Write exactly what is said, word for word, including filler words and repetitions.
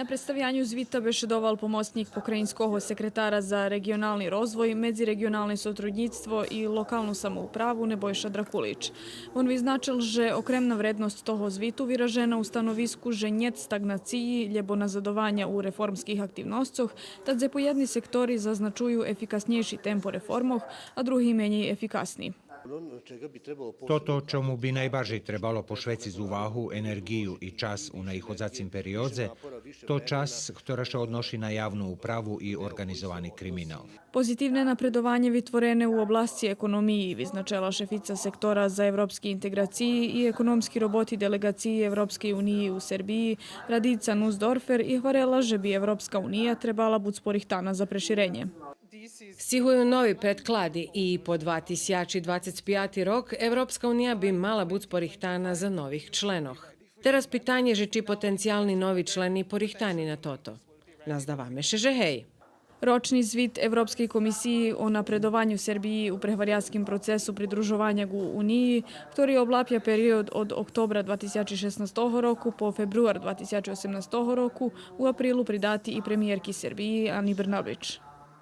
На представяню звита бешедовал помоцнїк покраїнского секретара за реґионални розвой, медзиреґионалне сотруднїцтво и локалну самоуправу Небойша Дракулич. Вон визначел же окремна вредносц того звиту виражена у становиску же нєт стаґнациї лєбо назадованя у реформских активносцох, та дзе поєдни сектори зазначую ефикаснєйши темпо реформох, а други менєй ефикасни. Тото чому би найбаржей требало пошвециц увагу, енерґию и час у наиходзацим периодзе, то часц хтора ше одноши на явну управу и орґанизовани криминал. Позитивне напредованє витворене у обласци економиї, визначела шефица сектора за европски интеґрациї и економски роботи делеґациї Европскей униї у Сербиї Радица Нусдорфер и гварела же би Европска уния требала буц порихтана за преширенє. Сцигую нови предклади и по два тисячи двацец пияти рок Европска уния би мала буц порихтана за нових членох. Тераз питанє же чи потенциялни нови члени порихтани на тото. Наздаваме ше же гей. Рочни звит Европскей комисиї о напредованю Сербиї у преговаряским процесу придружованя ґу Униї, хтори облапя период од октобра два тисячи шеснастого року по фебруар два тисячи осемнастого року, у априлу придати и премиєрки Сербиї Ани Брнаблич.